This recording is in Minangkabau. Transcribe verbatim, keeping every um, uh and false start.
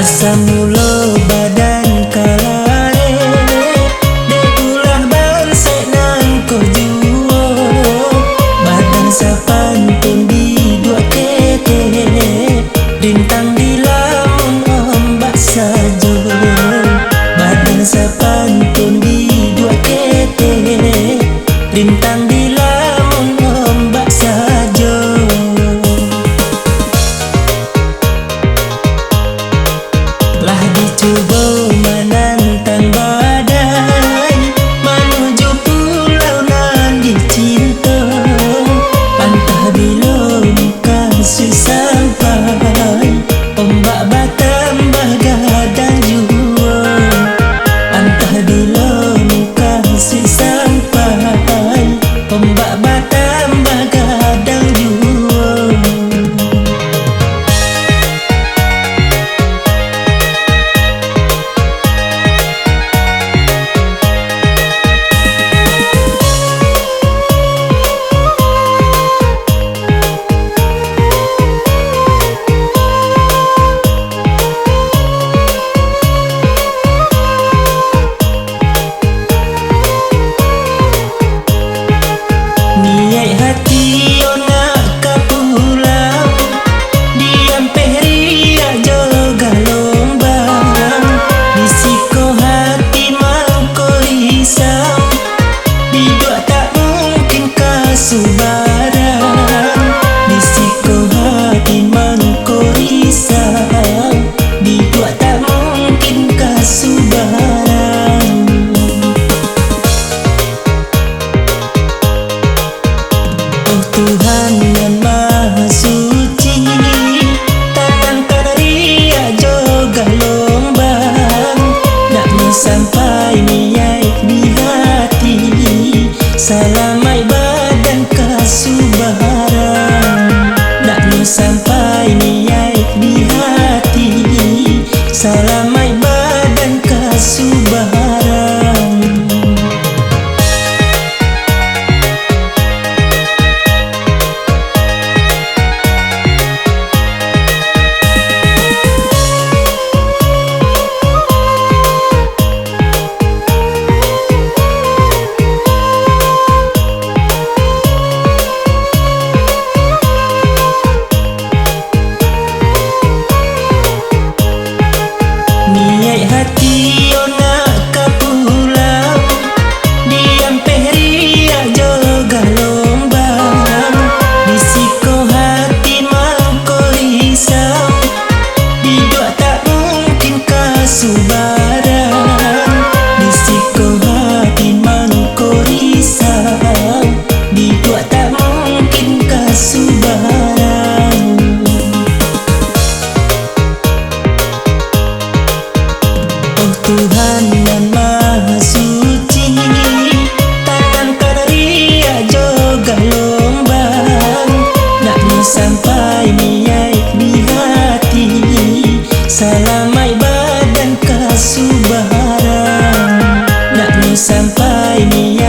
Samulo badan ka lareh, dek ulah bansek nangko juo. Badan sapantun diduak ketek, rintang dilamun ombak sajo. Badan sapantun diduak ketek, rintang dilamun ombak sajo. Lah dicubo manantang badai, manuju pulau nan dicinto. Antah bilo mukasuik sampai, ombak batambah gadang juo. Antah bilo mukasuik sampai, ombak batambah gadang juo. Niaik hati yo nak ka pulau, diampeh riak jo galombang. Di siko hati mangko risau, diduak tak mungkin ka subarang. Di siko hati mangko risau, diduak tak mungkin ka subarang. Oh Tuhan nan Maha Suci, tanangkan riak jo galombang, nak sampai niaik di hati, salamaik badan ka subarang. Nak sampai niaik di hati, salamaik badan ka subarang. Niaik hati yo nak ka pulau, diampeh riak jo galombang. Di siko hati mangko risau, diduak tak mungkin ka subarang. Di siko hati mangko risau, diduak tak mungkin ka subarang. Oh Tuhan nan Maha Suci, tanangkan riak jo galombang, nak sampai niaik di hati, salamaik badan ka subarang. Nak sampai niaik